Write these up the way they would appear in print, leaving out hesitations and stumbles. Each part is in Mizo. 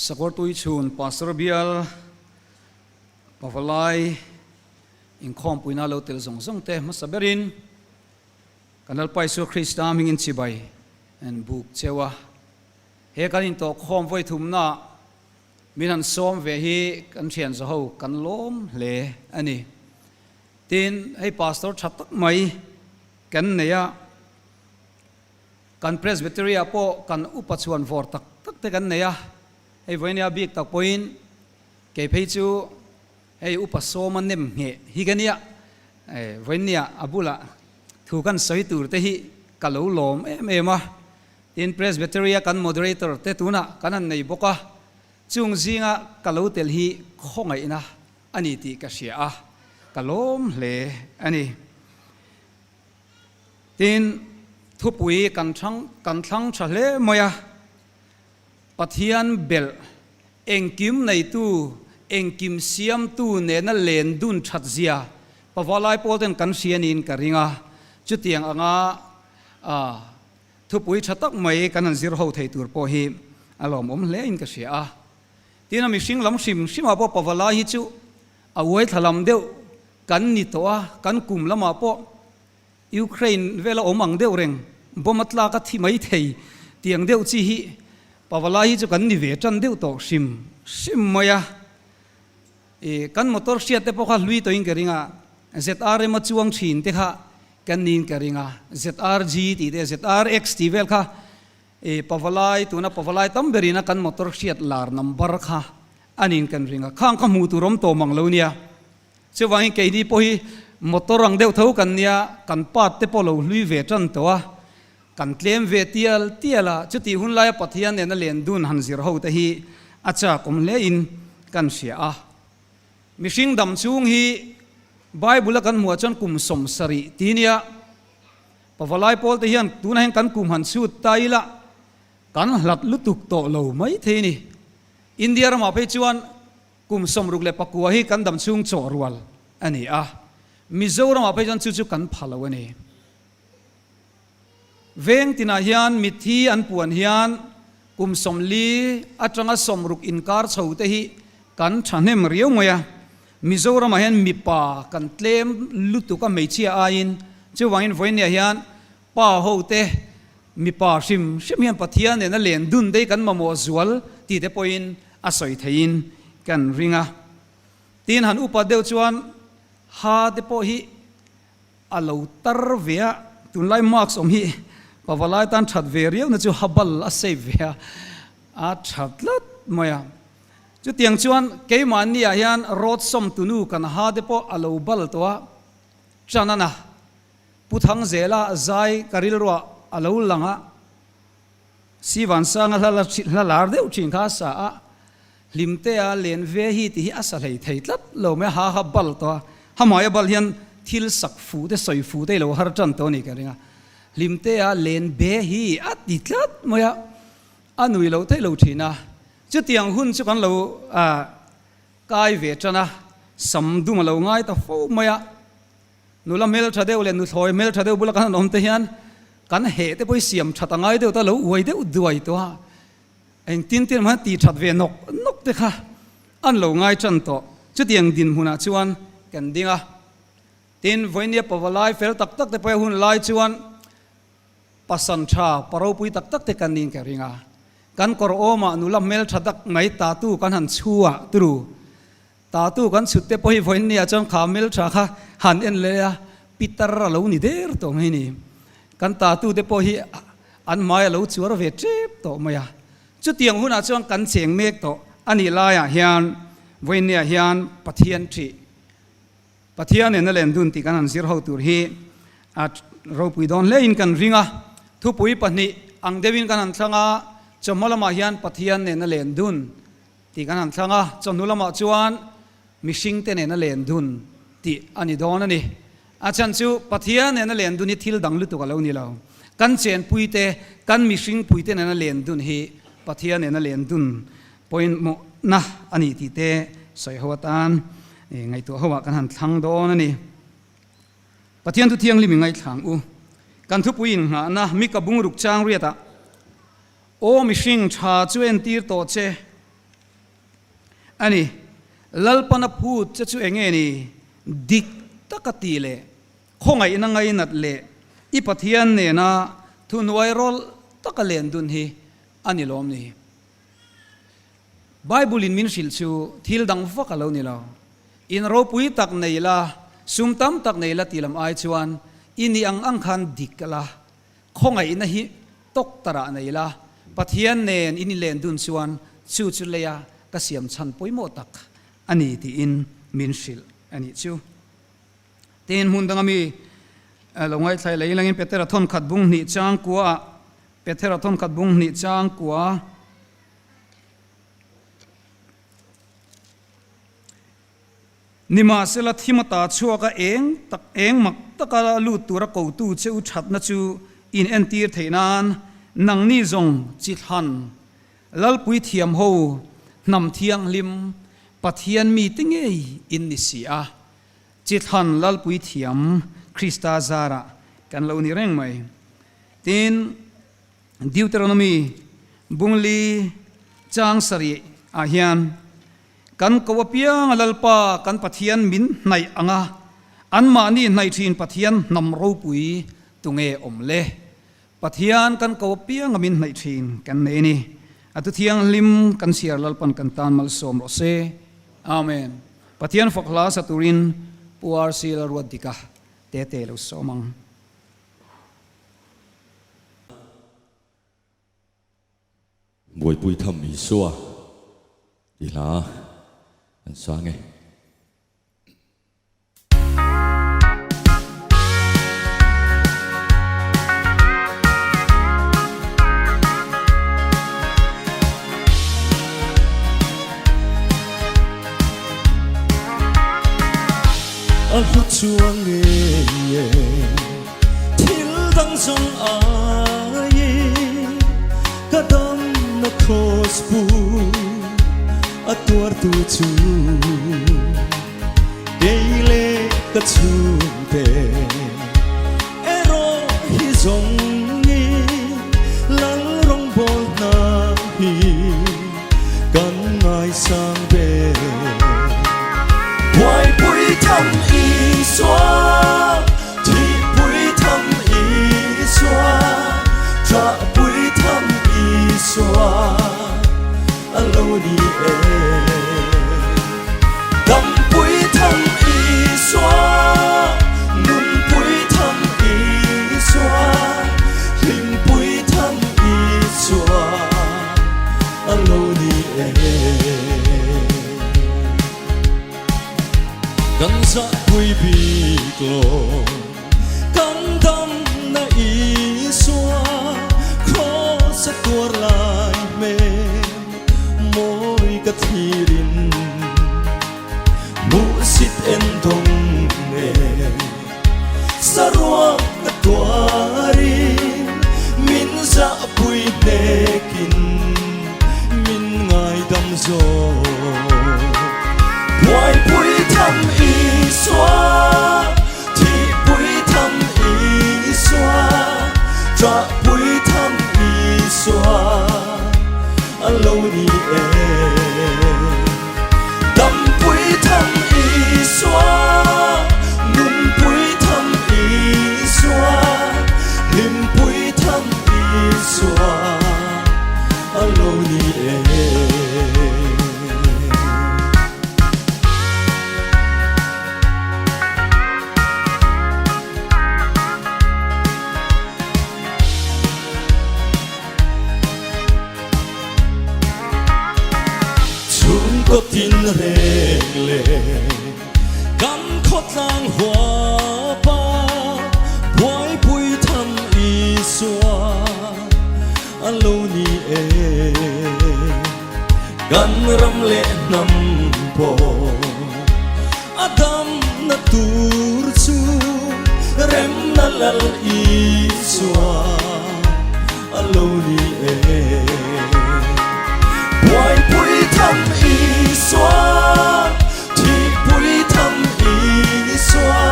Sakawrtui chhun Pastor Bial Pavalai inkhawmpuina lo tel zawng zawng te hmasa berin kan Lalpa Isua Krista hmingin chibai an buk cheu a. He kan intawhkhawm vawi thumna min han sawm ve hi kan thian zaho kan lawm hle a ni. Tin, hei Pastor tha tak mai kan nei a, kan Presbytery ah pawh kan upa chhuan vawr tak tak te kan nei a, hei vawinia bik tak pawhin kei phei chu hei upa sawma nem ngheh hi ka nia, vawinia a bulah thu kan sawi tur te hi ka lo lawm em em a, tin Presbytery a kan Moderator te tunah kan han nei bawk a, chung zinga ka lo tel hi khawngaihna a ni tih ka hria a, ka lawm hle a ni. Tin, thupui kan thlang kan thlang tha hle mai a, Pathian belh, engkim neitu, engkim siamtu nena len dun that zia Pavalai pawl ten kan hria niin ka ring a, chutiang anga thupui tha tak mai kan han zir ho thei tur pawh hi a lawmawm hle in ka hria a. Tin, a mihring lam hrim hrimah pawh Pavalai hi chu a uai thla lam deuh kan ni tawh a, kan kum lamah pawh Ukraine vela awm ang deuh reng, bomb a tlak a thi mai thei tiang deuh chi hi Pavalai hi chu kan ni ve tan deuh tawh hrim hrim mai a. I kan motor hriat te pawh kha hlui tawhin ka ring a, ZRM a chuang thin te kha kan niin ka ring a, ZRG tih te ZRX tih vel kha I Pavalai, tuna Pavalai tam berin a kan motor hriat lar number kha a niin kan ring a, khang kha hmuh tur awm tawh mang lo nia. Chuvangin keini pawh hi motor ang deuh tho kan nia, kan part te pawh lo hlui ve tan tawh a, kan tlem ve tial tial a, chutih hun laia Pathian nena len dun han zir ho te hi a chak awm hle in kan hria a. Mihring dam chhung hi Bible a kan hmuh ah chuan kum 70 ti nia. Pavalai pawl te hian tunah hian kan kum han chhut ta ila kan hlat lutuk tawh lo mai thei a ni. India ramah phei chuan kum 69 hi kan dam chhung chawh rual a ni a, Mizoramah phei chuan chu chu kan pha lo a ni. Veng tinah hian mitthi an puan hian kum 40 atanga 60 inkar chho te hi kan thahnem riau mai a. Mizoramah hian mipa kan tlem lutuk a hmeichhia aiin, chuvangin vawinia hian pa ho te mipa hrim hrim hian Pathian nena len dun te hi kan mamawh zual tih te pawhin a sawi theihin kan ring a. Tin, han upat deuh chuan ha te pawh hi a lo tar ve a, tunlai mask awm hi pavalai tan that ve riau na chu habal a save ve a, a tha tlat mai a. Chutiang chuan keimahniah hian rawt sawm tunu kan ha te pawh a lo bal tawh a, Chanana, Pu Thangzela zai ka rilruah a lo lang a, Sivansanga hla la hla lar deuh thin kha a sa a, Hlimtea len ve hi tih hi a sa hlei thei tlat lo mai a, ha ha bal tawh a, hamaia bal hian thil sak fuh te sawi fuh te i lo har tan tawh a ni ka ring a, Hlimtea len be hi a ti tlat mai a, a nui loh theih lo thin a. Chutiang hun chu kan lo kai ve tan a, sam dum a lo ngai ta fo mai a. Nula hmeltha deuh leh nuthlawi hmeltha deuh bula kan han awm te hian kan heh te pawh hi siam that a ngai deuh ta, lo uai deuh duai tawh a. Engtin tin emaw hian tih that ve nawk nawk te kha an lo ngai tan tawh. Chutiang dinhmunah chuan kan ding a. Tin, vawinia pavalai fel tak tak te pawh hi a hun lai chuan Pasal tha, pa ropui tak tak te kan niin ka ring a. Kan kawr awmah nula hmel tha tak mai tatu kan han chhu a turu. Tatu kan chhut te pawh hi vawiin nia chuan kha hmel tha kha han en leh a, pitar a lo ni der tawh mai ni. Kan tatu te pawh hi an hmai a lo chuar ve tep tawh mai a. Chutiang hunah chuan kan cheng mek tawh a nih laiah hian vawiin nia hian Pathian ṭih Pathian nen a len dun tih kan han zir ho tur hi a ropui dawn hlein kan ring a. Thupui pahnih ang deuhin kan han thlang a, chawhma lamah hian Pathian nen a len dun tih kan han thlang a, chawhnu lamah chuan mihringte nen a len dun tih a ni dawn a ni. A chhan chu Pathian nen a len dun hi thil dang lutuk a lo ni lo. Kan chenpuite, kan mihringpuite nen a len dun hi Pathian nen a len dun pawimawhna a ni tih te sawi ho atan ngaihtuah ho ah kan han thlang dawn a ni. Pathian thu thianghlim i ngaithlang u. Kan thupui innghahna Mika bungruk chang riatah, Aw mihring tha chu entir tawh che. A ni. Lalpan a phut che chu enge ni? Dik taka ti leh khawngaihna ngainat leh i Pathian nena thuhnuai rawlh taka len dun hi a ni lawm ni? Bible in min hrilh chu thil dang vak a lo ni lo. In ropui tak nei la, sum tam tak nei la tih lam ai chuan i nih ang ang khan dik la, khawngaihna hi tawk tarah nei la, Pathian nen in inlen dun chuan chu chu leia ka siam chhan pawimawh tak a ni tiin min hrilh a nih chu. Tin, hmun danga mi lo ngaithlai leh ilangin Petera thawnkhat bung hnih chang kuaah Petera thawnkhat bung hnih chang kua Nimahsela thim ata chhuak a eng tak eng mak taka lut tura kotu che u thatna chu in entir theih nan nangni zawng chi thlan Lalpui thiam ho hnam thianghlim Pathian mite ngei in ni si a. Chi thlan Lalpui thiam Krista zarah kan lo ni reng mai. Tin, Deuteronomy bungli chang sarih ah hian kan ko apianga Lalpa kan Pathian min hnaih anga anmahni hnaih thin Pathian hnam ropui tunge awm le? Pathian kan ko apianga min hnaih thin kan nei a ni. A tu thianghlim kan chhiar Lalpan kan tan malsawm rawh se. Amen. Pathian fak hla sa turin Pu RC Lalruatdika tete lo sawm ang. Buaipui tham Isua ti hla an sang e. A hlu chuang ngei e thil dang zawng aiin ka damna cross pu a tuartu chu kei leh ka chhungte erawh hi zawngin lal rawngbâwl hna hi kan ngaisang ber. Buaipui tham Isua, thihpui tham Isua, ṭahpui tham Isua a lo ni e. Dampui tham Isua, nunpui tham Isua, hlimpui tham Isua a lo ni e. Kan zahpui bik lo, kan damna Isua, kraws a tuar lai hmel mawi ka thlirin hmuhsit en dawng nge saruak ka tuarin min zahpui hnekin min ngaidam zawk. Buaipui tham Isua, thihpui tham Isua, ṭahpui tham Isua a lo ni e. Dampui tham Isua, nunpui tham Isua, hlimpui tham Isua a lo ni e. Chhungkaw tin reng leh kan khawtlang huapa buaipui tham Isua a lo ni e. Kan ram leh hnam pawh a damna tur chu remna lal Isua a lo ni e. Buaipui tham Isua, thihpui tham Isua,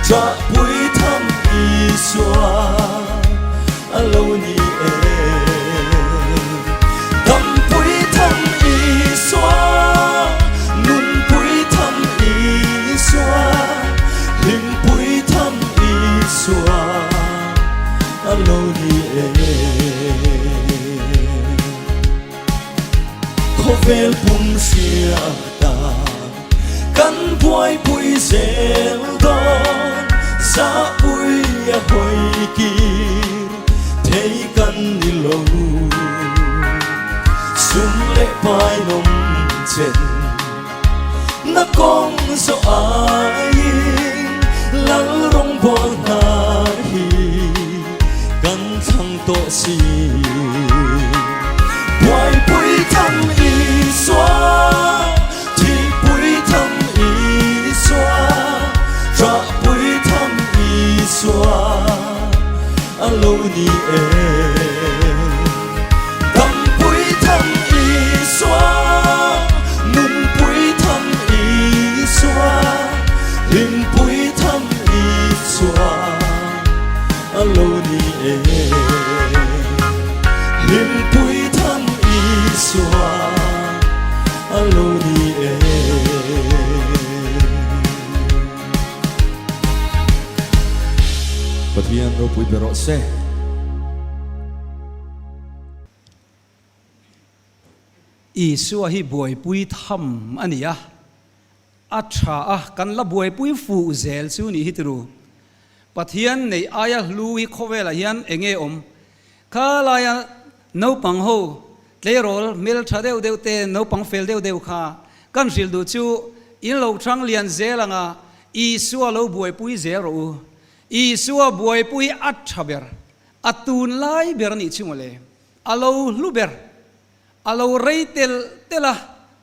ṭahpui tham Isua a lo ni e. Dampui tham Isua. Khawvel pum hriata kan buaipui zel dawn zahpui a hawi kir thei kan ni lo. Sum leh pai nawm chen na kawng zawh aiin lal rawngbawl hna hi kan thlang tawh si. Buaipui tham Isua, thihpui tham Isua, ṭahpui tham Isua a lo ni e. Dampui tham Isua, nunpui tham Isua, hlimpui tham Isua a lo ni e. Hlimpui tham Isua a lo ni e. Pathian ropui ber rawh se. Isua hi buaipui tham a ni a, a tha a, kan la buaipui fuh zel chu nih hi tiru. Pathian neih aia hlu hi khawvelah hian eng nge awm? Kha laia naupang ho tleirawl hmel tha deuh deuh te, naupang fel deuh deuh kha kan hrilh duh chu in lo thang lian zel anga Isua lo buaipui zel rawh u. Isua buaipui a tha ber, a tunlai ber a nih chu mawle, a lo hlu ber. A lo rei telh telh a,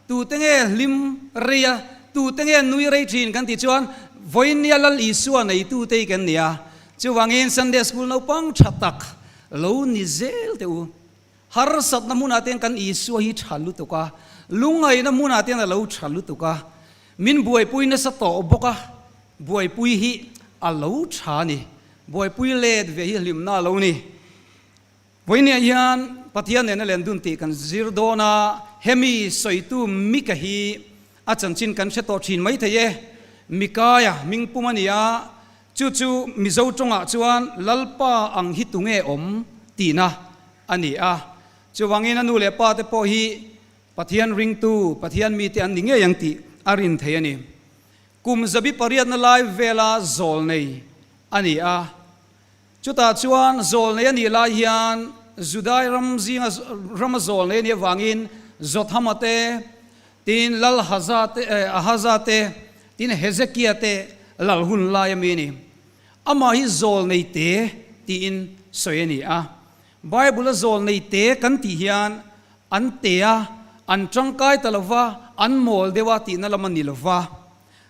tute nge hlim rei a, tute nge nui rei thin kan tih chuan vawinia Lal Isua neitute hi kan ni a. Chuvangin Sunday School naupang tha tak lo ni zel teh u. Harsatna hmunah ten kan Isua hi tha lutuk a, lungngaihna hmunah ten a lo tha lutuk a, min buaipui nasa tawh bawk a, buaipui hi a lo tha a ni. Buaipui let ve hi hlimna a lo ni. Vawinia hian Pathian nena len dun tih kan zir dawn a, hemi sawitu Mika hi a chanchin kan hre tawh thin maithei e. Mikaia hming pum a ni a, chu chu Mizo tawngah chuan Lalpa ang hi tunge awm tihna a ni a. Chuvangin a nu leh pa te pawh hi Pathian ringtu, Pathian mite an ni ngei ang tih a rin thei a ni. Kum zabi pariatna lai vela zawlnei a ni a. Chutah chuan zawlnei a nih lai hian Judai ram zinga rama zawlnei a nih avangin Jothama te, tin Lal Haza te, Ahaza te, tin Hezekia te lal hun lai a mi a ni. Amah hi zawlnei te tiin sawi a ni a. Bible-a zawlnei te kan tih hian an te a, an tangkai ta lova, an mawl deuh a tihna lam a ni lova.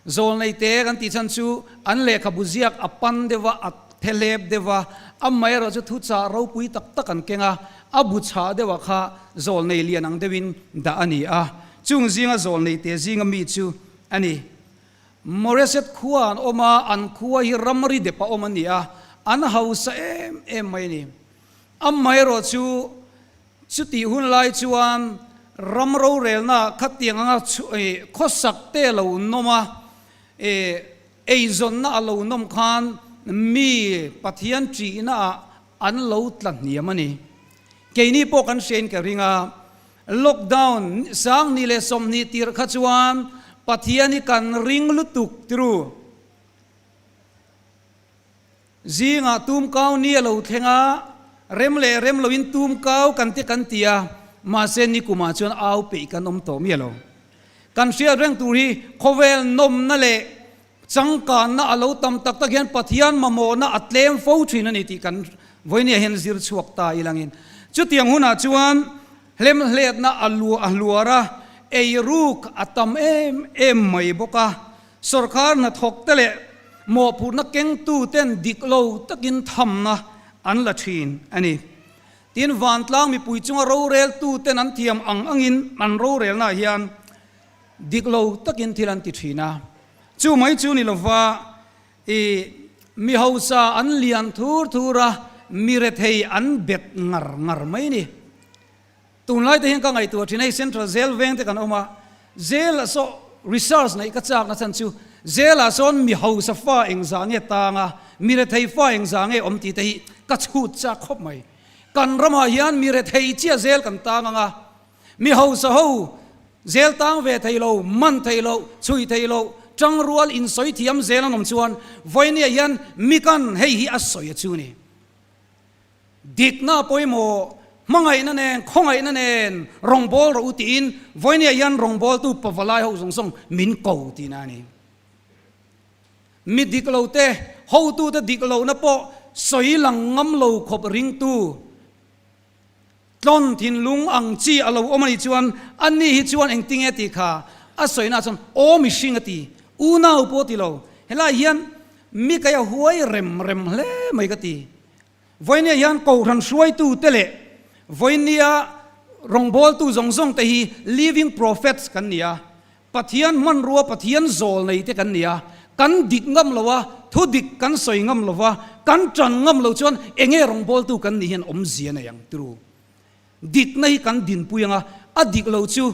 Zawlnei te kan tih chhan chu an lehkhabu ziak a pan deuh a, a thelep deuh a, amaherawh chu thuchah ropui tak tak an keng a, a bu chhah deuh ah kha zawlnei lian ang deuhin dah a ni a, chung zinga zawlnei te zinga mi chu a ni. Moreset khua an awm a, an khua hi ramri dep a awm a ni a, an hausa em em mai a ni. Amaherawh chu Chutih hun lai chuan ram rorelna khatiang anga khawsak te a lo nawm a, eizawnna a lo nawm khan mi Pathian ṭihna ah an lo tla hniam a ni. Keini pawh kan hriain ka ring a, lockdown 20 leh 20 tirh kha chuan Pathian hi kan ring lutuk tiru. Zingah tumkau ni a lo thleng a, rem leh rem loin tumkau kan ti kan ti a, mahse nikumah chuan au peih kan awm tawh miah lo. Kan hriat reng tur hi khawvel nawmna leh changkanna a lo tam tak tak hian Pathian mamawhna a tlem fo thin a ni tih kan vawinia hian zir chhuak ta ilangin chutiang hunah chuan hlemhletna a luah a hluar a, eiruk a tam em em mai bawk a. Sorkar hnathawk te leh mawhphurhna kengtu ten dik lo takin thamna an la thin a ni. Tin, vantlang mipui chunga roreltu ten an thiam ang angin an rorelnaah hian dik lo takin thil an ti thin a. Chu mai chu ni lova i mi hausa an lian thur thur a, mi rethei an bet ngar ngar mai ni. Tunlai te hian ka ngaihtuah thin hei Central Jail veng te kan awm a, Jail ah saw research neih ka chak na chhan chu Jail ah sawn mi hausa fa engzah nge tang a, mi rethei fa engzah nge awm tih te hi ka chhut chak khawp mai. Kan ramah hian mi rethei chiah jail kan tang ang a, mi hausa ho. Zel tang ve thei lo, man thei lo, chhui thei lo, tangrual insawi thiam zel an awm chuan vawinia hian mikan hei hi a sawi a chu ni. Dikna pawimawh, hmangaihna nen, khawngaihna nen rawngbâwl rawh u tiin vawinia hian rawngbâwltu pavalai ho zawng zawng min ko tihna a ni. Mi dik lo te, hotute dik lohna pawh sawi lang ngam lo khawp ringtu, Tlawn thinlung ang chi a lo awm a nih chuan a ni hi chuan engtinge tih kha a sawina chuan aw mihring a ti, unau pawh ti lo. Helai hian mi kai a huai rem rem hle mai ka ti. Vawinia hian Kohhran hruaitu te leh vawinia rawngbawltu zawng zawng te hi living prophets kan ni a, Pathian hmanrua Pathian zawl nei te kan ni a, kan dik ngam lo a, thu dik kan sawi ngam lo va, kan tan ngam lo chuan enge rawngbawltu kan nih hian awmzia nei ang turu. Dikna hi kan dinpui ang a, a dik lo chu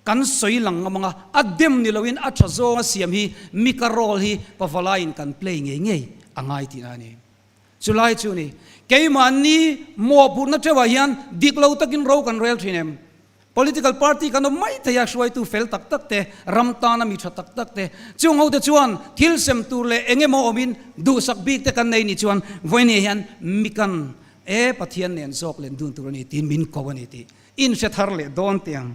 kan sawi lang ngam ang a, a dem ni loin a tha zawnga siam hi mika role hi pavalaiin kan play ngei ngei a ngai tihna a ni. Chulai chu ni, keimahni mawhphurhna teuhah hian dik lo takin ro kan rel thin em? Political party kan awm mai thei a, hruaitu fel tak tak te, ram tana mi tha tak tak te, chung hote chuan thil sem tur leh eng emaw awmin duhsak bik te kan nei nih chuan vawinia hian mi kan e Pathian nen zawk len dun tur a ni tiin min ko a ni tih inhre thar leh dawn teh ang.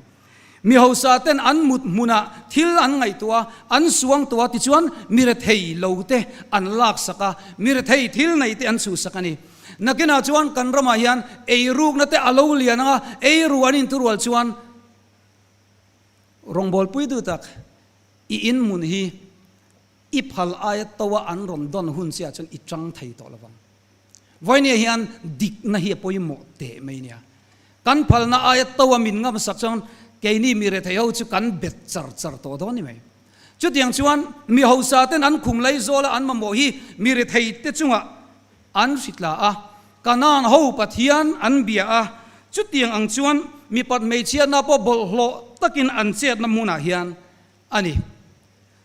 Mi hausa ten an mut hmunah thil an ngaihtuah a, an suangtuah a tichuan mi rethei lo te an laksak a, mi rethei thil nei te an chhuhsak a ni. Nakinah chuan kan ramah hian eirukna te a lo lian ang a, eiru an inturual chuan rawngbawlpui duh tak i inhmun hi i phal aia toa an rawn dawn hun chiah chuan i chang thei tawh lovang. Vawinia hian dikna hi a pawimawh teh mai nia. Kan phalna aia toa min ngamsak chuan keini mi rethei ho chu kan bet char char tawh dawn ni mai. Chutiang chuan mi hausa ten an khum lei zawla an mamawh hi mi rethei te chungah an hritla a, Kanaan ho Pathian an bia a, chutiang ang chuan mipat hmeichhiatna pawh bawlhhlawh takin an chetna hmunah hian a ni.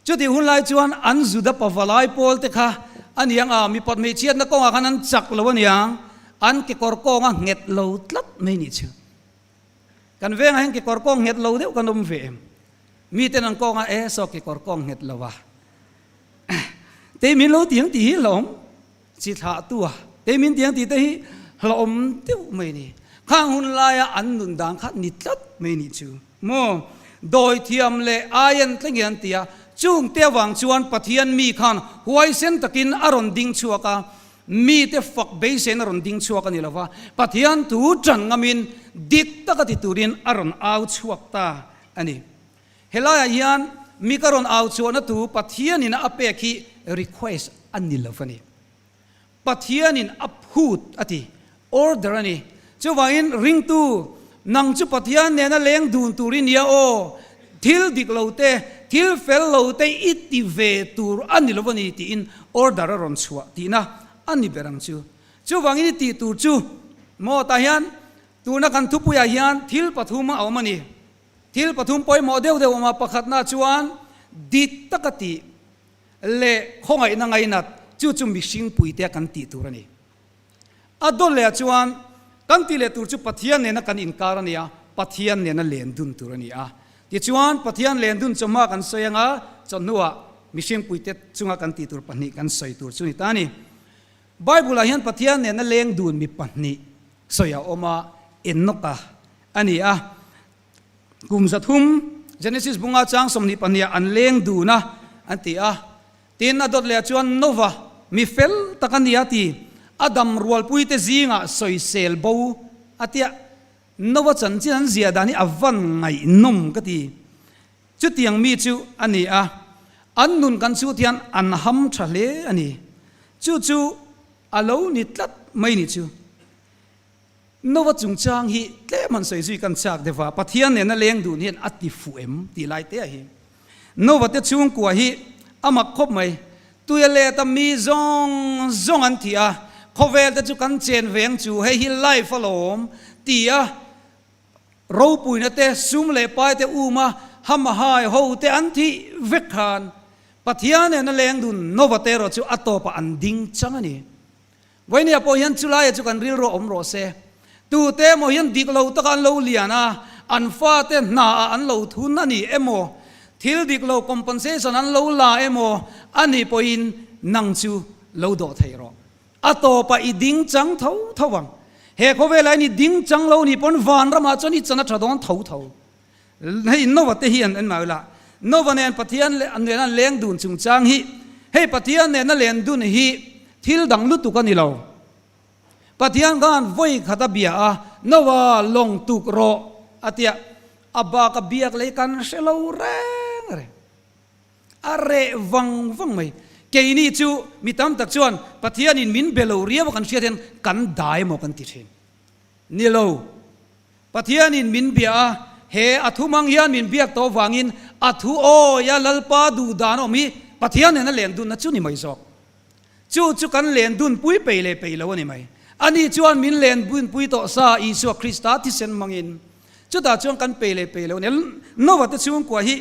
Chutih hun lai chuan an Juda pavalai pawl te kha a ni ang a, mipat hmeichhiatna kawngah khan an chak lo a niang, an kekawr kawng a nghet lo tlat mai nih chu. Kan vengah hian kekawr kawng nghet lo deuh kan awm ve em? Miten an kawng a, e saw kekawr kawng nghet lo a. Tei min lo tiang tih hi hlauhawm chi thlah tu a, tei min tiang tih te hi hlauhawm deuh mai ni. Khang hun laia an nun dan kha ni tlat mai nih chu maw. Dawi thiam leh aian thleng hian ti a, chung te avang chuan Pathian mi khan huaisen takin a rawn ding chhuak a, mite fak beisein a rawn ding chhuak a ni lova, Pathian thu tan ngamin dik taka ti turin a rawn au chhuak ta a ni. Helaiah hian mi ka rawn au chhuahna thu Pathianin a pek hi request a ni lo a ni. Pathianin a phut a ti, order a ni. Chuvangin ringtu, nang chu Pathian nena leng dun tur i nia aw, thil dik lo te, thil fel lo te i ti ve tur a ni lo a ni tiin order a rawn chhuah tihna a ni ber ang chu. Chuvangin i tih tur chu maw tah hian tuna kan thupuiah hian thil pathum a awm a ni. Thil pathum pawimawh deuh deuh awm a, pakhatna chuan dik taka tih leh khawngaihna ngainat chu chu mihring puitea kan tih tur a ni. A dawt lehah chuan kan tih leh tur chu Pathian nena kan inkar a ni a, Pathian nena len dun tur a ni a. Tichuan Pathian len dun chawhma kan sawi anga chawhnuah mihring puite chunga kan tih tur pahnih kan sawi tur chu ni ta a ni. Bible-ah hian Pathian nena leng dun mi pahnih sawi a awm a, Enoch-a a ni a. Kum 300 Genesis bunga chang 22ah an leng dun a, an ti a. Tin, a dawt leh ah chuan Nova, mi fel tak a ni a ti. A dam rualpuite zingah sawisel bo a tia. Nova chanchin an ziah dan hi a van ngaihnawm ka ti. Chutiang mi chu a ni a, an nun kan chhut hian an ham tha hle a ni. Chu chu a lo ni tlat mai ni chu. Nova chungchang hi tlem han sawi zui kan chak deuh a, Pathian nena leng dun hian a ti fuh em tih lai te a hi. Nova te chhungkua hi a mak khawp mai. Tuia let a mi zawng zawng an thi a, khawvel te chu kan chen ve ang chu, hei hi life alawm ti a, ropuina te, sum leh pai te um a, hamahai ho te an thih vek khan Pathian nena leng dun Nova te erawh chu a tawpah an ding chang a ni. Vawinia pawh hian chulaia chu kan rilru awm rawh se. Tute emaw hian dik lo taka an lo lian a, an fate hnaah an lo thun a ni emaw, thil dik lo compensation an lo la emaw a nih pawhin nang chu lo dawh thei rawh. A tawpah i ding chang tho tho ang. He khawvelah hian i ding chang lo nih pawn vanramah chuan i chan a tha dawn tho tho. Hei Nova te hi an en mai la. Nova nen Pathian nen an leng dun chungchang hi hei Pathian nena len dun hi thil dang lutuk a ni lo. Pathian khan vawi khat a bia a, Nova lawng tuk rawh a tia, a bak a biak lei kan hre lo reng reng. A reh vang vang mai. Keini chu mi tam tak chuan Pathianin min be lo riau a kan hriat hian kan dai emaw kan ti thin. Ni lo. Pathianin min bia a, he a thu hmang hian min biak tawh vangin a thu awi a Lalpa duh dan awm hi Pathian nena len dunna chu ni mai zawk. Chu chu kan len dun pui pei leh pei lo a ni mai. Ani chuan min len dun pui tawh sa Isua Krista thisen hmangin. Chutah chuan kan pei leh pei lo a ni. Nova te chhungkua hi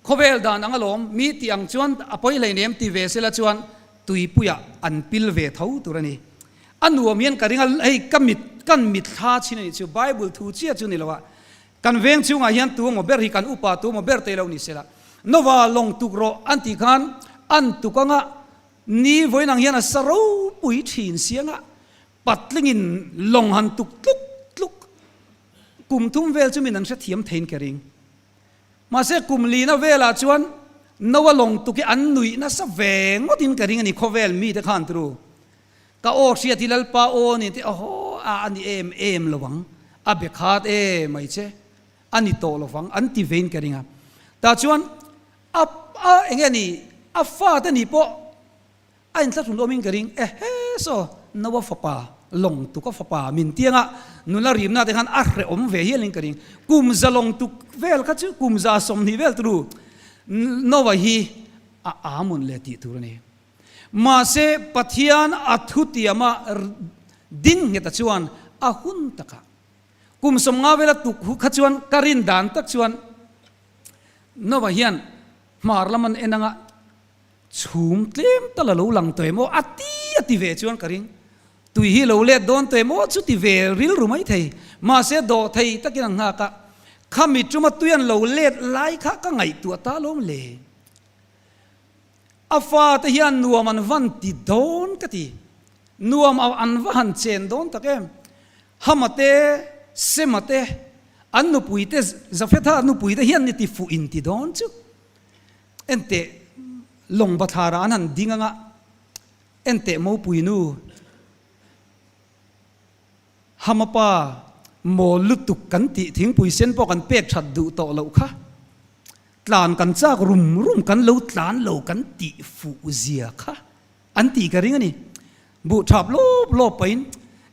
Khawvel dan ang alawm, mi tih ang chuan a pawi hleinem ti ve sela chuan tuipuiah an pil ve tho tur a ni. A nuam hian ka ring a, hei ka mit, kan mitthla chin a nih chu, Bible thu chiah chu ni lo a, kan veng chhungah hian tu emaw ber hi kan upa tu emaw ber te lo ni sela, Nova lawng tuk rawh an tih khan an tuk anga ni vawiin ang hian a sa ropui thin sianga patlingin lawng han tuk tluk tluk kum thum vel chu min an hrethiam theiin ka ring. Mahse kum lina velah chuan Noa lawng tuk hi an nuih nasa ve ngawtin ka ring a ni khawvel mite khan turu. Ka aw hriat hi Lalpa aw a ni tih ahaw a a ni em em lo ang, a be khat e mai che a ni tawh lo vang an ti vein ka ring a. Tah chuan a a enge ni a fate ni pawh A inthlahrun awmin ka ring, Ehe saw, Noa fapa, lawng tuk a fapa min tianga nula rimna te khan a hrehawm ve hialin ka ring. Kum za lawng tuk vel kha chu kum za 20 vel turu Noa hi a amun le tih tur a ni. Mahse Pathian a thutiama ding ngheta chuan a hun takah kum 50 vela tuk kha chuan ka rin dan tak chuan Noa hian hmar lam an en anga Chhum tlem tal a lo lang tawh em aw? A ti a ti ve chuan ka ring. Tui hi lo let dawn tawh em aw? Chu ti ve rilru mai thei. Mahse dawh thei takin an nghak a. Khami tuma tui an lo let lai kha ka ngaihtuah ta lawm le. A fate hian nuam an van ti dawn ka ti. Nuam a an va han chen dawn tak em. Hama te, Sema te, an nupui te, Jafetha nupui te hian ni ti fuh in ti dawn chu. Enteh lawng bathlarah an han ding anga, enteh mopui nu Hamapa mawl lutuk kan tih thingpui sen pawh kan pek that duh tawh loh kha, tlan kan chak rum rum kan lo tlan lo kan tih fuh zia kha an tih ka ring a ni. Buh thap lawp lawp pahin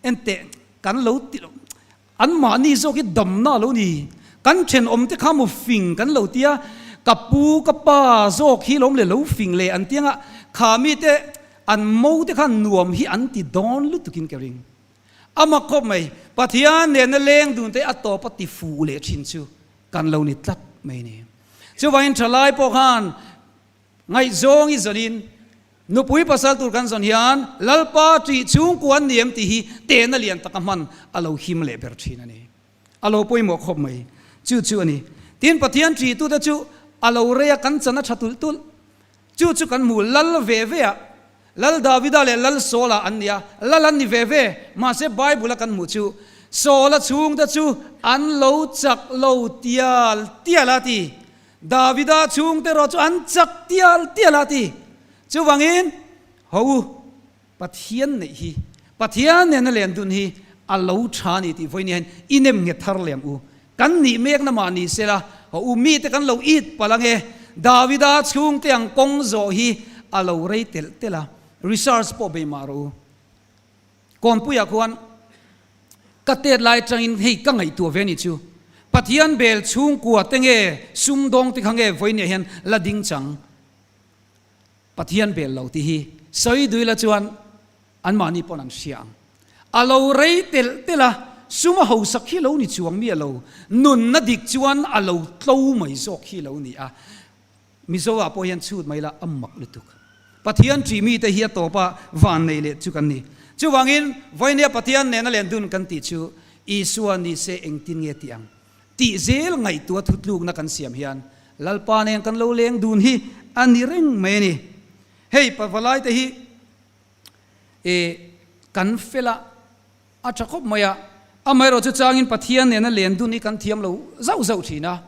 enteh kan lo ti loh. An mahni zawk hi damna a lo ni. Kan thenawm te kha mu fing kan lo tia, ka pu ka pa zawk hi lawm le lo fing le an tianga kha mite an mo te khan nuam hi an ti dawn lutukin ka ring. A mak khawp mai, Pathian nena leng dun te a tawp a ti fuh leh thin chu kan lo ni tlat mai ni. Chuvangin thalai pawh khan Ngaihzawng i zawnin nupui pasal tur kan zawn hian Lalpa ṭih chhungkua an ni em tih hi tehna lian taka hman a lo him leh ber ṭhin a ni. A lo pawimawh khawp mai. Chu chu a ni. Tin, Pathian ṭihtute chu a lo rei a, kan chan a ṭha tulh tulh. Chu chu kan hmu lal ve ve a, Lal Davida leh Lal Saula an ni a, lal an ni ve ve. Mahse Bible a kan hmuh chu Saula chhungte chu an lo chak lo tial tial a ti. Davida chhungte erawh chu an chak tial tial a ti. Chuvangin, Ho u, Pathian neih hi, Pathian nena len dun hi a lo tha a ni tih vawiin hian i nem nghet thar lem u. Kan nih mekna mah ni sela, ho u, mite kan lo it palh ange. Davida chhungte ang kawng zawh hi a lo rei telh telh a, research pawh bei mah rawh u. Kawnpuiah khuan ka tet lai atangin hei ka ngaihtuah ve ni chu, Pathian bel chhungkua te nge sumdawng te kha nge vawiin hian la ding chang Pathian bel lo tih hi sawi dui la chuan anmahni pawn an hria ang. A lo rei telh telh a, sum a hausak hi lo ni chuang mi a lo, nunna dik chuan a lo tlo mai zawk hi lo ni a. Mizo ah pawh hian chhut mai la a mak lutuk. Pathian ṭih mite hi a tawp a van nei leh chu kan ni. Chuvangin Vainia Pathian nena len dun kan tih chu Isua ni se engtin nge tih ang? Tih zel ngaihtuah thutlukna kan siam hian Lalpa nen kan lo leng dun hi a ni reng mai a ni. Hei pavalai te hi e kan fel a, a tha khawp mai a, amaherawh chu changin Pathian nena len dun hi kan thiam lo zauh zauh thin a.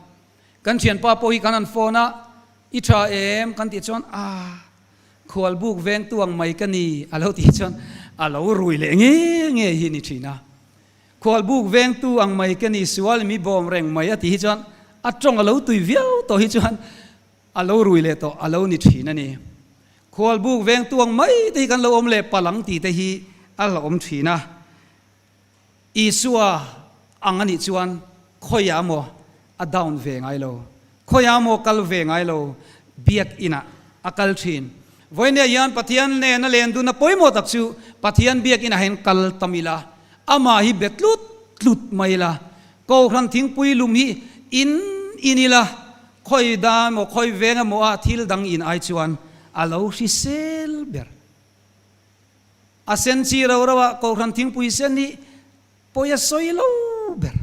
Kan thianpa pawh hi kan han phone a, I tha em? kan tih chuan ah khualbuk vengtu ang mai ka ni a lo tih chuan a lo rui leh nge nge hi ni thin a. Khualbuk vengtu ang mai ka ni sual mi bawm reng mai a tih hi chuan a tawng a lo tui viau tawh hi chuan a lo rui leh tawh a lo ni thin a ni. Khualbuk vengtu ang mai te hi kan lo awm leh palh ang tih te hi a hlauhawm thin a. Isua ang a nih chuan khawiah maw a down ve ngai lo, khawiah maw kal ve ngai lo, biak inah a kal thin. Vawinia hian Pathian nena len dunna pawimawh tak chu Pathian biak inah hian kal tam ila, amah hi be tlut tlut mai ila, Kohhran thingpui lum hi in in ila, khawi dan emaw khawi veng emaw ah thil dang in ai chuan a lo hrisel ber. A sen chi rau rau ah Kohhran thingpui sen hi pawi a sawi lo ber.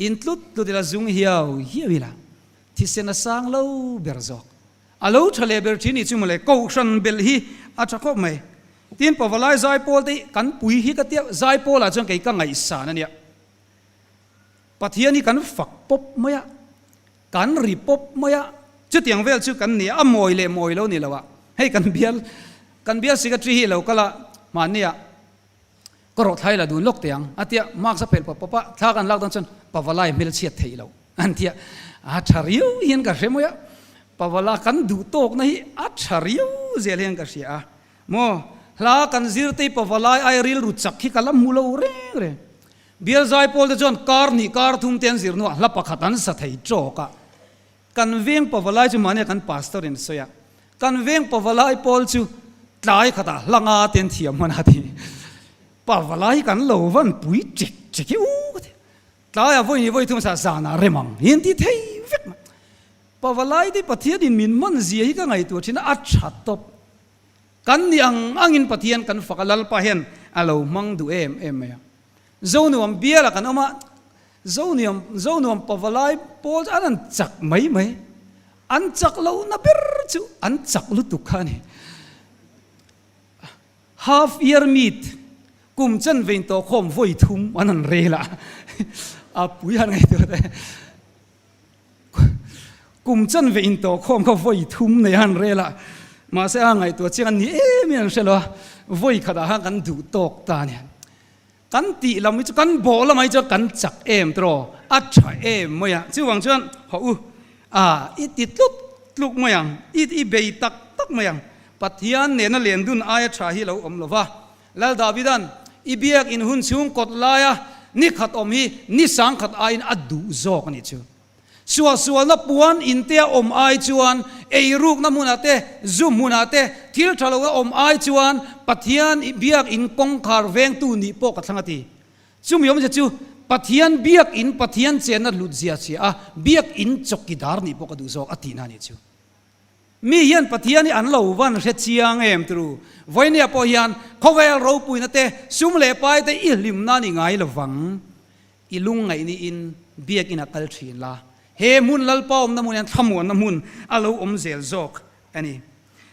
In tlut tlut ila zung hiau hiau ila thisen a sang lo ber zawk. A lo tha leh ber thin nih chu mawle Kohhran belh hi a tha khawp mai. Tin Pavalai Zaipawl te hi kan pui hi ka tia Zaipawl ah chuan kei ka ngaihsan a nia. Pathian hi kan fak pawp mai a, kan ri pawp mai a, chutiang vel chu kan ni a, a mawi leh mawi lo ni lo a, hei kan bial kan bial secretary hi lo kal a, mahnia ka rawh thlai la dun lawk teh ang a tia, marks a phelh pawp pawp a, thla kan lak dawn chuan Pavalai hmelchhiat theih loh an tia, a tha riau hian ka hre mai a, Pavala kan duh tawkna hi a tha riau zel hian ka hria a, maw hla kan zir te hi Pavalai ai rilru chak hi ka la hmu lo reng reng. Bial zaipawl te chuan kar hnih kar thum te an zir hnuah hla pakhat an sa thei tawk a. Kan veng pavalai chu mahnia kan pastor in sawi a, kan veng pavalai pawl chu tlai khatah hla nga te an thiam hman a ti. Pavalai hi kan lo van pui ṭek ṭek i u ka ti. Tlaiah vawi hnih vawi thum sa zanah rem ang hi an ti thei vek mai. Pavalai te Pathian in min hman zia hi ka ngaihtuah thin a, a tha tawp. Kan nih ang angin Pathian kan fak a, Lalpa hian a lo hmang duh em em mai a. Zonuam bialah kan awm a, Zonuam Zonuam pavalai pawl chu an han chak mai mai. An chak lohna ber chu an chak lutuk kha a ni. Half year meet kum chen vein tawh khawm vawi thum an han rel a, a pui han ngaihtuah teh. Kum chan ve in tawh khawm kha vawi thum nei a han rel a, mahse a ngaihtuah chiang a ni em in an hre lo a, vawi khatah khan kan duh tawk ta a ni. Kan tih lam hi chu kan bawh lamah hi chuan kan chak em tawh a tha em mai a, chuvang chuan haw u a i ti tluk tluk mai ang, i i bei tak tak mai ang, Pathian nena len dun aia tha hi lo awm lo va, Lal Davidan i biak in hun chhung kawt laia ni khat awm hi ni sang khat aiin a duh zawk a nih chu. Suahsualna puan in te a awm ai chuan, eirukna hmunah te, zu hmunah te, thil tha lo a awm ai chuan Pathian i biak in kawngkhar vengtu nih pawh ka thlang a ti. Chumi awmzia chu Pathian biak in Pathian chenna hlut zia chhia a, biak in chawkidar nih pawh ka duh zawk a tihna a nih chu. Mi hian Pathian hi an lo van hre chiang em tru? Vawinia pawh hian khawvel ropuina te, sum leh pai te i hlimna a ni ngai lovang. I lungngaih niin biakinn a kal thin la. He hmun Lalpa awmna hmun hian thlamuanna hmun a lo awm zel zawk a ni.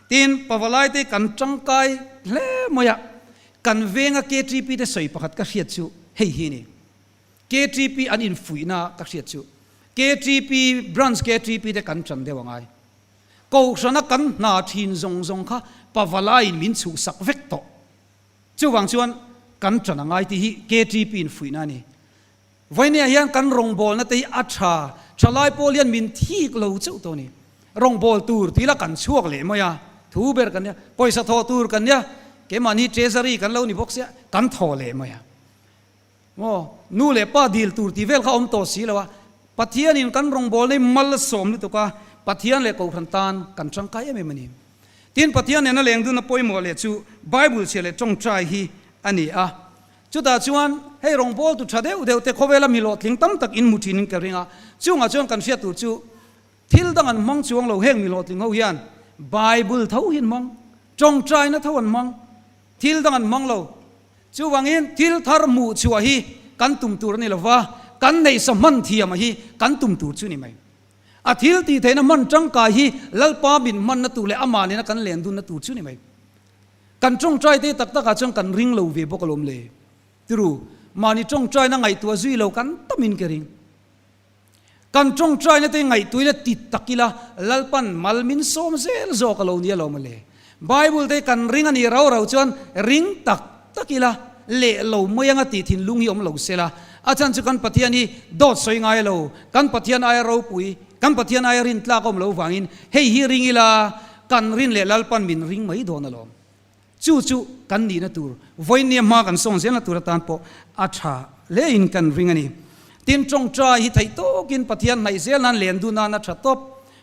Tin, pavalai te kan tangkai hle mai a, kan venga KTP te sawi pakhat ka hriat chu hei hi a ni. KTP an infuihna ka hriat chu KTP branch KTP te kan tan deuh a ngai. Kohhrana kan hna thin zawng zawng kha pavalaiin min chhuhsak vek tawh. Chuvang chuan kan tan a ngai tih hi KTP infuihna a ni. Vawinia hian kan rawngbawlna te hi a tha, thalai pawl hian min thik lo chauh tawh a ni. Rawngbâwl tur tih la kan chhuak leh mai a, thu ber kan nia, pawisa thawh tur kan nia, keimahni treasury kan lo ni bawk sia, kan thaw leh mai a. Maw, nu leh pa dil tur tih vel kha awm tawh si lo a, Pathianin kan rawngbâwl nei malsawm lutuk a, Pathian leh Kohhran tan kan tangkai em em a ni. Tin, Pathian nena leng dunna pawimawh leh chu Bible chhia leh tawngtai hi a ni a. Chutah chuan hei rawngbâwl tu tha deuh deuh te khawvela mi hlawhtling tam tak in hmu thin in ka ring a, chungah chuan kan hriat tur chu thil dang an hmang chuang lo heng mi hlawhtling ho hian Bible tho hi an hmang, tawngtaina tho an hmang, thil dang an hmang lo. Chuvangin thil thar hmuh chhuah hi kan tum tur a ni lo va, kan neihsa hman thiam a hi kan tum tur chu ni mai. A thil tih theihna hman tangkai hi Lalpa min hmanna tur leh amah nena kan len dunna tur chu ni mai. Kan tawngtai te tak takah chuan kan ring lo ve bawk alawm le. Tiru, mahni tawngtaina ngaihtuah zui lo kan tamin ka ring. Kan tawngtaina te ngaihtuah ila ti tak ila Lalpan mal min sawm zel zawk alo nia lo mawle. Bible te kan ring a nih rau rau chuan ring tak tak ila leh lo mai anga tih thinlung hi awm lo sela. A chhan chu kan Pathian hi dawt sawi ngai lo, kan Pathian aia ropui, kan Pathian aia rintlak a awm lo vangin hei hi ring ila kan rin leh Lalpan min ring mai dawn alawm. Chu chu kan nihna tur, vawinia hma kan sawn zelna tur atan pawh a tha hlein kan ring a ni. Tin, tawngtai hi theih tawkin Pathian hnaih zel nan len dun nan a tha tawp.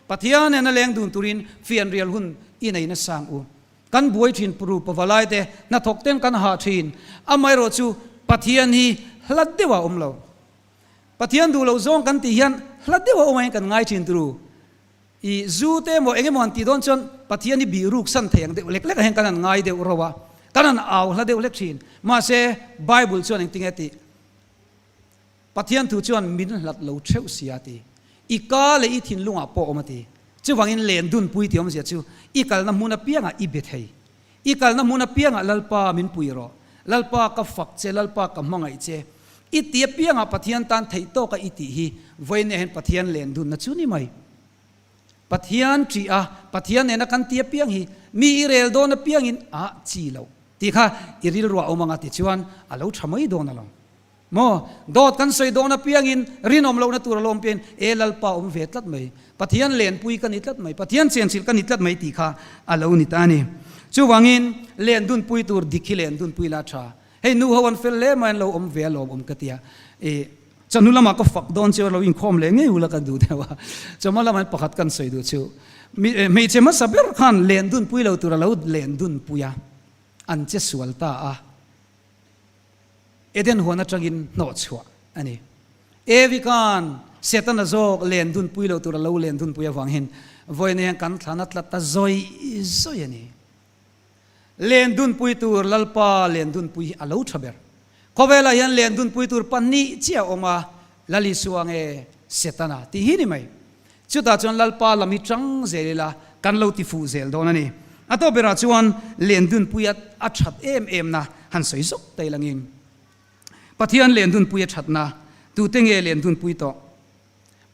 Pathian nen a leng dun turin fianrial hun i nei nasa ang u. Kan buai thin ru pavalai te, hnathawk ten kan hah thin. Amaherawh chu Pathian hi hla deuh a awm lo. Pathian duh loh zawng kan tih hian hla deuh a awm angin kan ngai thin turu. I zu te emaw eng emaw han tih dawn chuan Pathian hi bih ruk san thei ang deuh lek lek ah hian kan han ngai deuh ro a, kan han au hla deuh hlek thin. Mahse, Bible chuan engtinge tih? Pathian thu chuan min hlat lo theuh sia ti. I ka leh i thinlungah pawh awm a ti. Chuvangin len dunpui tih awmzia chu i kalna hmun apiangah i be thei. I kalna hmun apiangah Lalpa min pui rawh. Lalpa ka fak che, Lalpa ka hmangaih che. I ti apiangah Pathian tan theih tawka i tih hi vawiinah hian Pathian len dunna chu ni mai. Pathian ṭih a, Pathian nena kan ti apiang hi mi i rel dawn apiangin a chi loh tih kha i rilruah a awm anga tichuan a lo ṭha mai dawn alawm. Maw? Dawt kan sawi dawn apiangin rinawm lohna tur a lawm piangin e Lalpa awm ve tlat mai, Pathian lenpui ka ni tlat mai, Pathian chenchilh ka ni tlat mai tih kha a lo ni ta a ni. Chuvangin len dunpui tur dik hi len dunpui la tha. Hei nu ho an fel hle mai an lo awm ve a lawm awm ka tia. I chawhnu lamah ka fak dawn chu a lo inkhawm leh ngei ula ka duh deuh a. Chawhma lamah hian pakhat kan sawi duh chu hmeichhe hmasa ber khan len dunpui lo tur a lo len dunpui a, an che sual ta a. Eden huan atangin hnawh chhuah a ni. Evi khan Setana zawk len dunpui lo tur a lo len dunpui avang hian vawiin hian kan thlan a tlat ta zawi zawi a ni. Len dunpui tur Lalpa len dunpui hi a lo tha ber. Khawvelah hian len dunpui tur pahnih chiah a awm a, Lal Isua nge Setana tih hi ni mai. Chutah chuan Lalpa lam hi tang zel ila kan lo ti fuh zel dawn a ni. A tawp berah chuan Lendunpuia a that em em na han sawi zawk ta ilangin Pathian Lendunpui a thatna tute nge Lendunpui tawh?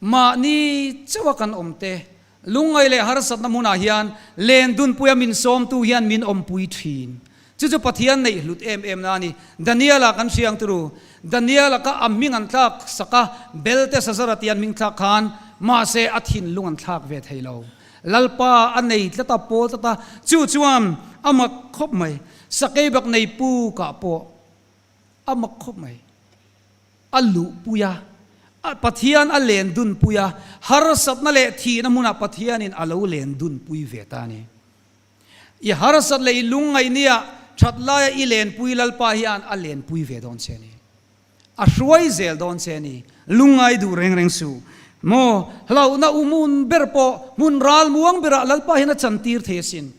Mahni chauha kan awm te, lungngaih leh harsatna hmunah hian Lendunpuia min sawmtu hian min awmpui thin. Chu chu Pathian neih hlut em em na a ni. Daniel-a kan hria ang turu. Daniel-a kha a hming an thlak sak a, Beltesazar-a tih an hming thlak khan, mahse a thinlung an thlak ve thei lo. Lalpa a nei tlat a, pawl tlat a, chu chuan a mak khawp mai. Sakei bak nei pu kah pawh a mak khawp mai. A luhpui a, Pathian a len dunpui a, harsatna leh thihna hmunah Pathianin a lo len dunpui ve ta a ni. I harsat leh i lungngaih nia that laia i lenpui Lalpa hian a lenpui ve dawn che a ni. A hruai zel dawn che a ni. Lungngai duh reng reng suh. Maw, hlauhna u hmun ber pawh hmun ral muang berah Lalpa hian a chantir thei asin.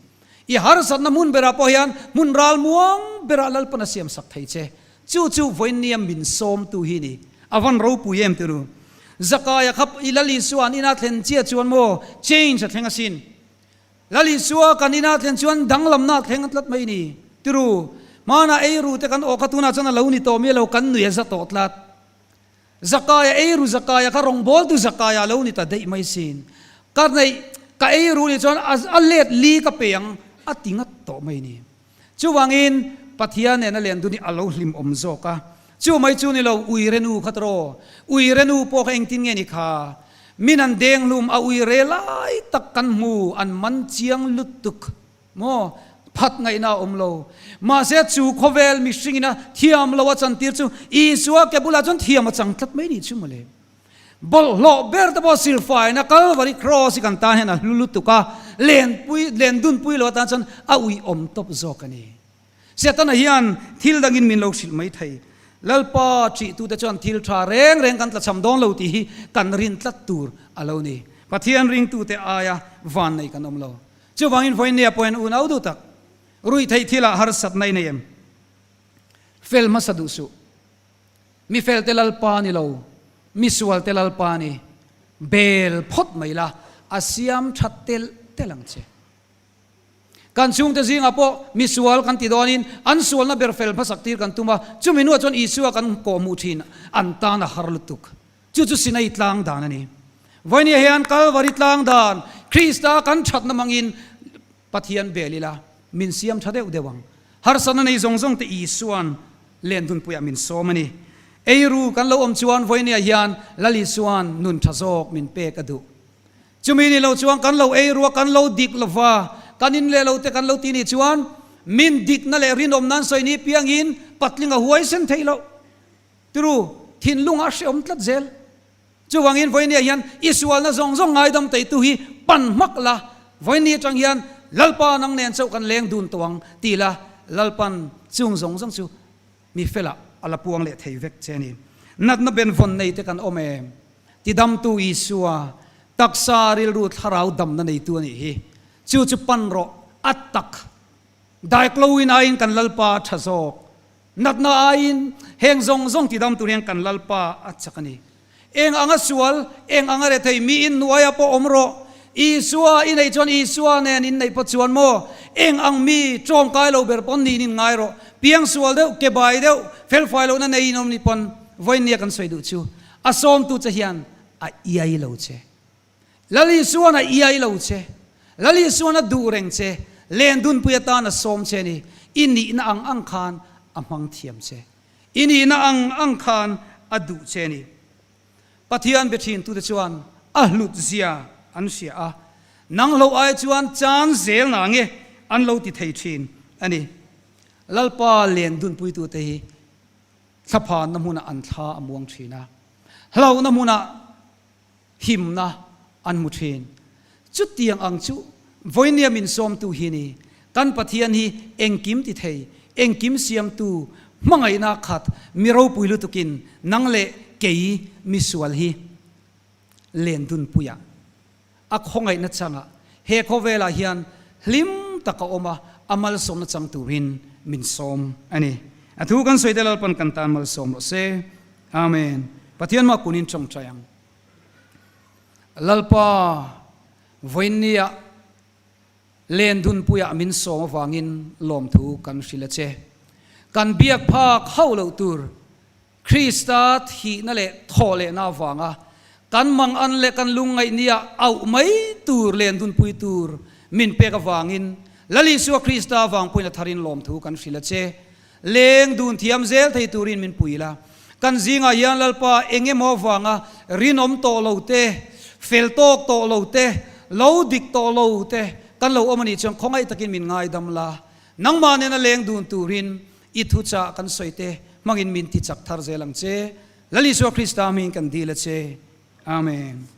I harsatna hmun berah pawh hian hmun ral muang berah Lalpan a siamsak thei che. Chu chu vawinia min sawmtu hi ni. A van ropui em tunu. Zakaia kha i Lal Isua an ina thlen chiah chuan maw change a thleng asin. Lal Isua kan inah thlen chuan danglamna a thleng tlat mai ni. Tiru, hmanah eiru te kan awh kha tunah chuan a lo ni tawh mi lo kan nui a za tawh tlat. Zakaia eiru Zakaia kha rawngbawltu Zakaia a lo ni ta daih mai sin. Ka neih ka eiru nih chuan a let li ka pe ang a ti ngat tawh mai ni. Chuvangin Pathian nena len dun hi a lo hlim awm zawk a. Chu mai chu ni lo, uire nu kha tawh, uire nu pawh kha engtin nge ni kha? Min an deng hlum a uire lai tak kan hmu, an man chiang lutuk maw? Phat ngaihna a awm lo. Mahse chu khawvel mihringin a thiam lo a chantir chu Isua ke bulah chuan thiam a chang tlat mai nih chu mawle. Bawlhhlawh ber te pawh silfaina Kalvari Cross hi kan tan hian a hlu lutuk a, lenpui, len dunpui lo atan chuan a uiawm tawp zawk a ni. Setana hian thil dangin min lo hrilh mai thei. Lalpa ṭihtute chuan thil ṭha reng reng kan tlachham dawn lo tih hi kan rin tlat tur a lo ni. Pathian ringtute aia van nei kan awm lo. Chuvangin vawiinnia pawhin unau duh tak, ruihtheih thilah harsatna i nei em? Fel hmasa duh suh. Mi felte Lalpa ni lo, mi sualte Lalpa ni. Bel phawt mai la, a siam tha telh telh ang che. Kan chhungte zingah pawh mi sual kan ti dawnin an sualna ber fel hmasak tir kan tum a, chumi hnuah chuan Isua kan kawhhmuh thin an tan a har lutuk. Chu chu Sinai tlang dan a ni. Vawinia hian Kalvari tlang dan, Krista kan thatna hmangin Pathian bel ila min siam tha deuh deuh ang. Harsatna nei zawng zawng te Isua'n len dunpuiah min sawm a ni. Eiru kan lo awm chuan vawinia hian Lal Isua'n nun tha zawk min pek a duh. Chumi ni lo chuan kan lo ei rua, kan lo dik lo va, kan in leh lo te kan lo ti nih chuan min dikna leh rinawmna an sawi ni piangin patling a huaisen theih loh. Tiru, thinlung a hreawm tlat zel. Chuvangin vawinia hian i sualna zawng zawng ngaidam teitu hi pan hmak la, vawiini atang hian Lalpa nang nen chauh kan leng dun tawh ang ti la, Lalpan chung zawng zawng chu mi felah a la puang leh thei vek che a ni. Natna benvawn nei te kan awm em? Tidamtu Isua, taksa rilru thlarau damna neitu a nih hi. Chu chu pan rawh, a tak. Daikloin aiin kan Lalpa a tha zawk. Natna aiin heng zawng zawng tidam tur hian kan Lalpa a chak a ni. Eng anga sual, eng anga rethei miin hnuaia pawh awm rawh. Isua i neih chuan Isua nen in neih pawh chuan maw? Eng ang mi tawngkai lo ber pawn niin in ngai rawh. Piang sual deuh, ke bai deuh, felfai lohna neiin awm ni pawn vawinia kan sawi duh chu. A sawmtu che hian a iai lo che. Lal Isuan a iai lo che. Lal Isuan a duh reng che. Len dunpui atan a sawm che ni. I nihna ang ang khan a hmang thiam che. I nihna ang ang khan a duh che ni. Pathian be thintute chuan a hlut zia an hria a, nang hlo ai chuan chan zel na nge an lo ti thei thin a ni. Lalpa len dunpuitute hi Thlaphanna hmunah an thla a muang thin a, hlauhna hmunah himna an hmu thin. Chutiang ang chu vawinia min sawmtu hi ni. Kan Pathian hi engkim ti thei, engkim siamtu, hmangaihna khat, mi ropui lutukin nang leh kei misual hi len dunpuiah a khawngaihna changah he khawvelah hian hlim tak a awm a, a malsawmna chang turin min sawm a ni. A thu kan sawi te Lalpan kan tan malsawm rawh se. Amen. Pathian mah kunin tawngtai ang. Lalpa, vawiinniah len dunpuiah min sawm avangin lawmthu kan hrilh a che. Kan biak phak hauh loh tur Krista thihna leh thawh lehna avanga kan mangan leh kan lungngaihnia auh mai tur len dunpui tur min pek avangin Lal Isua Krista avang pawhin a tharin lawmthu kan hrilh a che. Leng dun thiam zel thei turin min pui la. Kan zingah hian Lalpa eng emaw avanga rinawm tawh lo te, fel tawk tawh lo te, lo dik tawh lo te kan lo awm a nih chuan khawngaih takin min ngaidam la. Nangmah nena leng dun turin I thuchah kan sawi te hmangin min ti chak thar zel ang che. Lal Isua Krista hmingin kan dil a che. Amen.